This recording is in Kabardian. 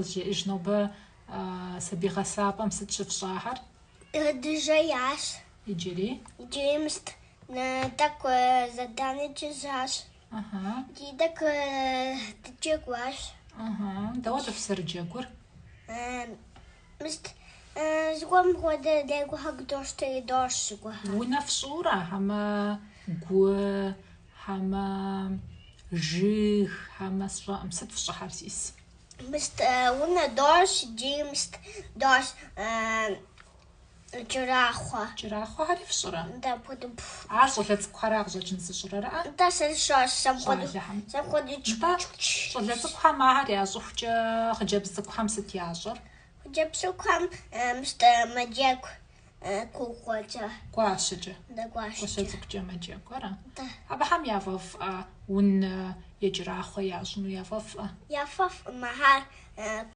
Къызжеӏэж нобэ сабий гъэсапӏэм сыт щыфщӏахэр? Дыжеящ. Иджыри? Иджыри мыст тӏэкӏу задание тлэжьащ. Иджыри тӏэкӏу дыджэгуащ. Дауэт фызэрыджэгур? Мыст зыгуэрым хуэдэ легохэр къыдощтэри дощӏ зыгуэрхэр. Унэ фщӏыурэ, хьэмэ гу, хьэмэ жыг, хьэмэ сщӏэӏым. Сыт фщӏыхьэр зиӏыс? Мыст унэ дощӏ, иджыри мыст дощӏ кӏэрахъуэ. Кӏэрахъуэхэри фщӏырэ? Нтӏэ, апхуэдэу пф. Ар щӏалэ цӏыкӏухэрэ къыщӏэкӏын зыщӏыр, араӏэ? Нтӏэ, сэ сощӏ, сэ мыпхуэдэу, Щӏалэхэм. сэ мыпхуэдэу Нтӏэ, чу-чу-чу. щӏалэ цӏыкӏухэм ахэр ящӏыхукӏэ хъыджэбз цӏыкӏухэм сыт ящӏэр? Хъыджэбз цӏыкӏухэм мыст мэджэгу кукуэкӏэ. Гуащэкӏэ. Нтӏэ, Гуащэ гуащэкӏэ. цӏыкӏукӏэ мэджэгу, ара? Нтӏэ. Абыхэм яфӏэфӏ унэ е кӏэрахъуэ ящӏыну яфӏэфӏ? Яфӏэфӏым ахэр.